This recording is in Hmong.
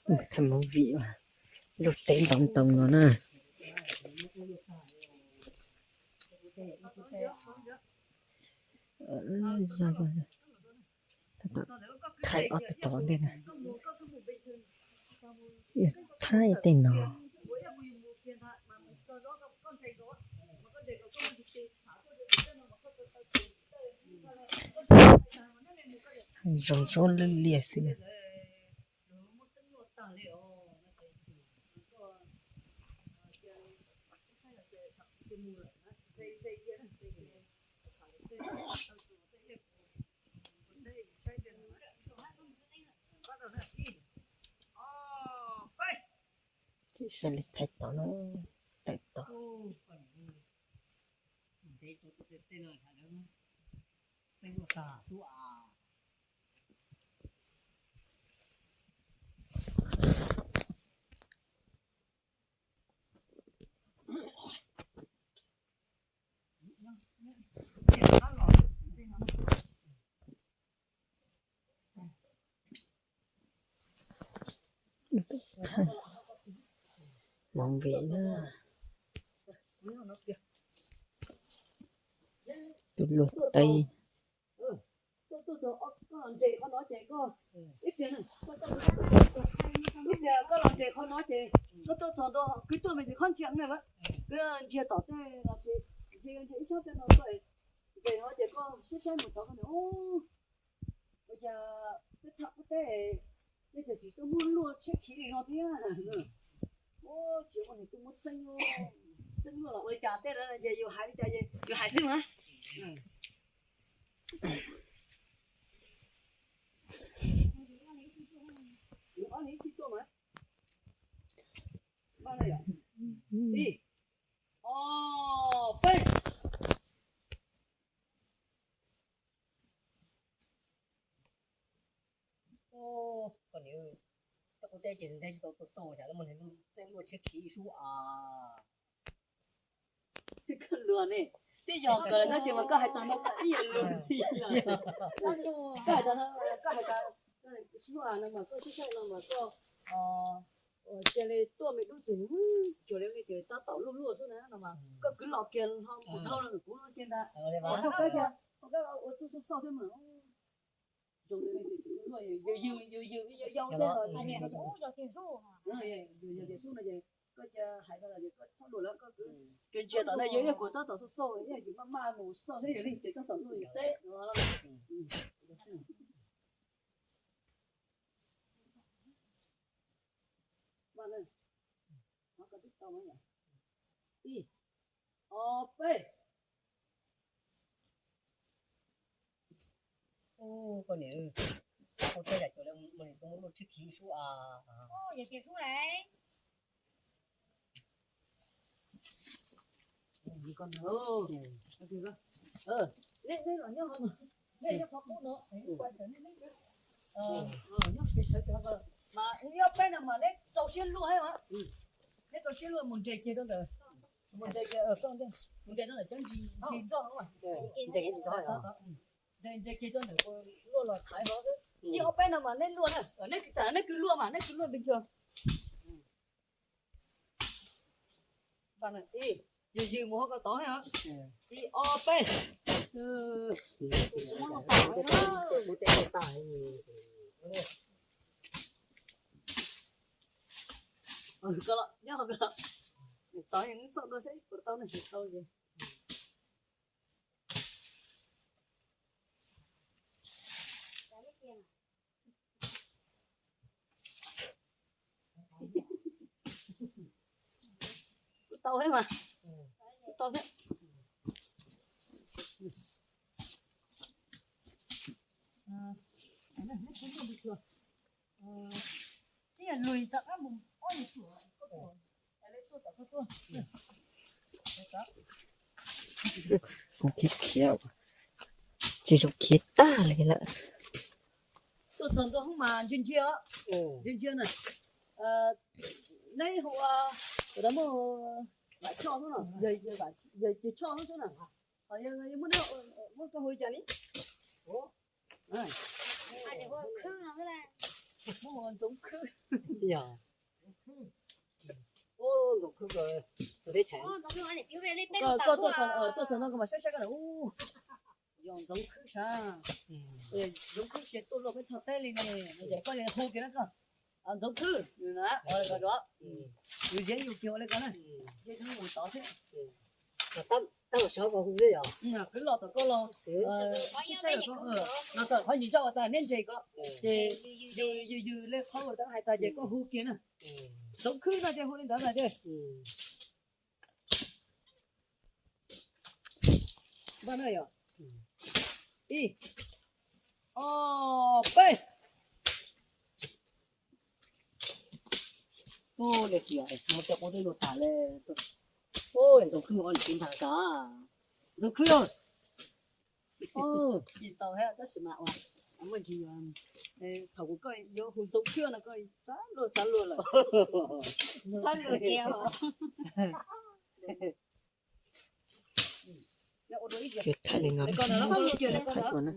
Thaij movie, luaj teb ntoo ntoo no na. Thaij ob tug tod ntej na. Thaij tej no. Zoo zoo liab liab xwb na. Tib sab li thaij tod na, thaij tod. Movie na. Tus luaj teb. Koj tuaj txog koj los nres qhov no ces koj, ib pliag, ib pliag koj los nres qhov no ces koj tuaj txog ntua kwv tuaj me ntsis qhov ntsia na, kwv ntsia tom tej los sis ntsia ntsia ib sab tej no koj nres no ces koj saib saib mus tod koj tias, ua cas peb tham qub teb, nej tiam sis tuaj muab luaj tsheb khiv li no thiab. Ua tsis muaj neeg tuaj muab txeeb, txeeb luaj los ua li cas tej na, ces yus hais li cas yus hais xwb mas. Ob leeg ib txhij tuaj mas. Ib, ob, peb. Koj niam, koj qub teb ces nrhiav tsis tau tus xauj, xyov muaj neeg txeeb luaj tsheb khiv sub as. Koj luag ne, twb yog kawg lawm tab sis mas koj hais tag no koj ib yam luag ntxhi lawm. Koj hais tag no, koj hais tag sub as no mas koj sib saib no mas koj, cia li tuaj me dub txig, cuag li nej tias tab tom luaj luaj xwb na no mas koj kwv los kiag ho mus dhau los ntawm kuv no kiag ntag. Koj ua tub xauj xauj thiab mas. Zoo li nej tias luaj, yus yws yus yws yau yau tej los yus yws tias sub no ces koj cia hais koj tias koj txhob luag lawm, koj kwv ntsia tom ntej yog ib kuv tab tom xauj xauj, yog yus maj maj mus xauj thiab yog leej twg tab tom luaj yus teb no. Ib, ob, peb. Koj niam, ua teb yam cuag li muaj neeg tuaj muab luaj tsheb khiv sub as. Neb los nyob, nej nyob qhov qub no, nyob peb, neb neb nyob peb, sawv kiag mas neb ob peb no mas neb rau siab luaj thiab mas. Neb rau siab luaj mus nres kiag rau ntawm, mus nres kiag, mus nres rau ntawm cov ntsis, ntsis nroj, nres kiag rau ntawm, nres kiag rau ntawm luaj los thaiv hov xwb. Ib ob peb no mas neb luaj na, neb kwv luaj mas neb kwv luaj npe nchuag. Ib, yws yws mus hauv ko tod thiab. Ib ob peb. Ko los nyob hauv ko los, tod xauj dua saib puas tau ne, tsis tau ces. Kuj tau thiab mas. Kuj tau thiab. Ib yam lug tom qab mus ob yam tuam, koj tuam, lawv tuaj tom koj tuaj. Khiav khiav, tsis zoo khiav tag li lawm. Tuaj txog ntua hoob mas ntsia ntsia, ntsia ntsia na. Neb hu ua, kuv muaj Vam Choj xwb no, yog Choj xwb na. Muab koj hu li cas ni? Khwb no xwb na. Ntxoov Khwb. Ntxoov Khwb, tuaj txog no koj mam saib saib koj na. Yog Ntxoov Khwb sav. Ntxoov Khwb ces tuaj luaj peb txog teb li ne, no ces koj li hu kiag na koj. Ntxoov Khwb, yus na, ua li ko, yus ziab yus kiag ua li ko na. Mus tod thiab. Tab mus sov ko hu thiab yog. Kwv los tom koj los, sib saib los ko, no txog qhov yus ncauj ua tas neb ntse ko, ces yus yws li qhov uas tau hais tas ces koj hu kiag na. Ntxoov Khwb no ces hu li ntawd ntag ces. Npaj na yog, ib, ob, peb. Ua li tias mus tej qub twb luag tas li. Ntxoov Khwb ua li txiv ntag tas. Ntxoov Khwb, tsis tau thiab tab sis mas ua, muaj ntsis yuav, thaum kuv koj yuav hu Ntxoov Khwb no koj xav luag xav luag lawm. Xav luag tiag. Thaij li no, thaij ko na.